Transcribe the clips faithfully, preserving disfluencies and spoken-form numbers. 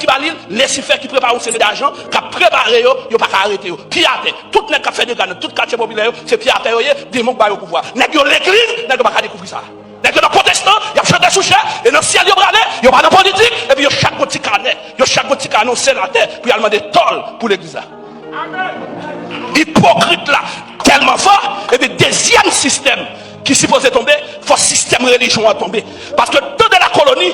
ki ba li l, Lisifè ki prepare yon seri de ajan, k ap prepare yo, yo pa ka arete yo. Pye atè. Tout nèg k ap fè dega nan tout katye popilè yo, se pye atè yo ye, demon k ba yo pouvwa. Nèg yo legliz, nèg yo pa ka dekouvri sa. Nèg yo nan pwotestan, y ap chante sou chè, e nan syèl yo prale, yo pa nan politik, epi yo chak gon ti kanè, yo chak gon ti kanè yon sèl atè pou y al mande tòl pou legliz la. Ipokrit la tèlman fò, epi dezyèm sistèm ki sipoze tonbe, fò sistèm relijyon an tonbe. Paske tan de la koloni,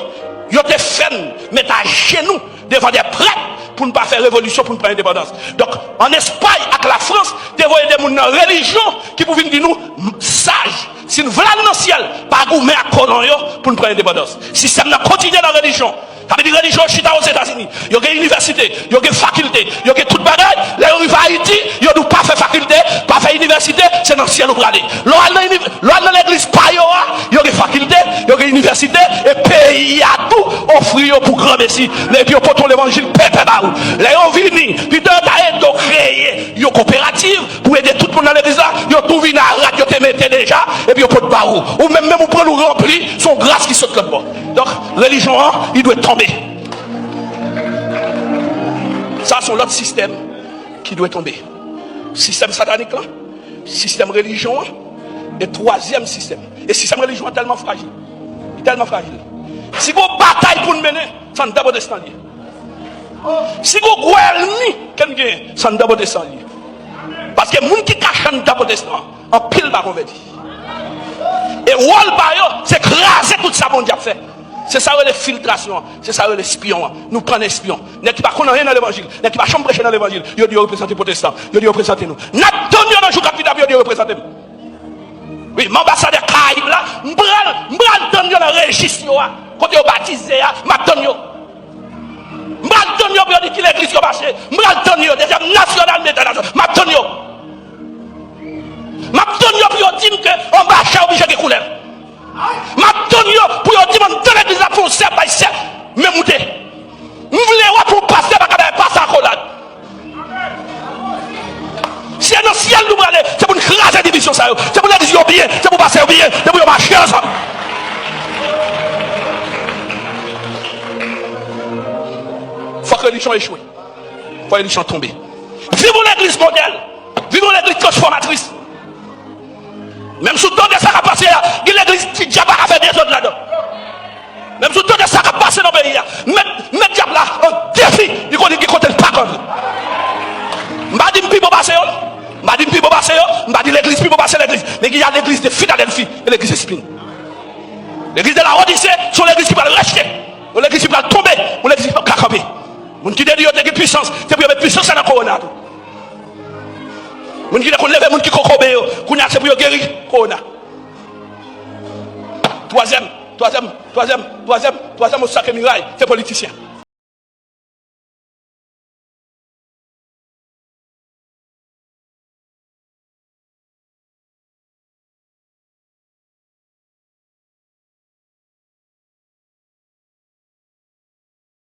yo te fè n met ajenou devan de prèt pou n pa fè revolisyon, pou n pran endepandans. Donk, ann Espay ak Lafrans, te voye de moun nan relijyon ki pou vin di nou, m-, saj, si n vle al nan syèl, pa goumen ak kolon yo pou n pran endepandans. Sistèm nan kontinye nan relijyon. Sa vle di relijyon chita Ozetazini. Yo gen inivèsite, yo gen fakilte, yo gen tout bagay. Lè yo rive Ayiti, yo di w pa fè fakilte, pa fè inivèsite, se nan syèl ou prale. Lè w al nan iniv-, lè w al nan legliz pa yo a, yo gen fakilte, yo gen inivèsite, e peyi a tou ofri yo pou granmesi. Men epi yo pote yon levanjil pèpè ba ou. Lè yo vini, pidan yo ta ede w kreye yon koperativ, pou ede tout moun nan legliz la, yo tou vin a rad yo te mete deja, epi yo pot ba ou. Ou menm, menm ou pran ou ranpli, se yon gras ki sot lòt bò. Donk, relijyon an, li dwe tonbe. Sa se yon lòt sistèm ki dwe tonbe. Sistèm satanik lan, sistèm relijyon an, e twazyèm sistèm. E sistèm relijyon an tèlman frajil. Li tèlman frajil. Si gon batay pou n mennen, se anndan pwotestan l ye. Si gon gwo ènmi ke n genyen, se anndan pwotestan l ye. Paske moun ki kache anndan pwotestan, anpil pa konvèti. E wòl pa yo, se kraze tout sa Bondye ap fè. Se sa yo rele filtrasyon an, se sa yo rele espyon an. Nou pran nan espyon. Nèg ki pa konn anyen nan levanjil, nèg ki pa janm preche nan levanjil, yo di yo reprezante pwotestan, yo di yo reprezante nou. N ap tann yo nan jou k ap vini la pou yo di yo reprezante m. Wi, m anbasadè Karayib la, m pral, m pral tann yo nan rejis yo a, kote yo batize a, m ap tann yo. M pral tann yo pou yo di ki legliz yo mache. M pral tann yo, dezyèm nasyonal, entènasyonal. M ap tann yo. M ap tann yo pou yo di m ke anbasè oblije gen koulè. M ap tann yo pou yo di m anndan legliz la pou yon sè bay sè. Men moute. M vle wè pou yon pastè pa ka bay pastè akolad. Si se nan syèl nou prale, se pou n kraze divizyon sa yo. Se pou legliz yo byen, se pou pastè yo byen, se pou yo mache ansanm. Fòk relijyon echwe. Fòk relijyon tonbe. Viv yon legliz modèl. Viv yon legliz transfòmatris. Menm si w tande sa k ap pase a, gen legliz ti dyab pa ka fè dezòd ladan. Menm si w tande sa k ap pase nan peyi a, met, met dyab la an defi, li konnen gen kote l pa ka antre. M pa di m pi bon pase yo, m pa di m pi bon pase yo, m pa di legliz pi bon pase legliz, men gen legliz de Filadèlfi e legliz Espin. Legliz de Laodise, se yon legliz ki pral rejte, yon legliz ki pral tonbe, yon legliz ki p ap ka kanpe. Moun ki te di yo te gen pwisans, se pou yo met pwisans la nan kowona tou. Moun ki te konn leve moun ki kokobe yo, kounye a se pou yo geri kowona. Twazyèm, twazyèm, twazyèm, twazyèm, twazyèm obstak e miray, se politisyen.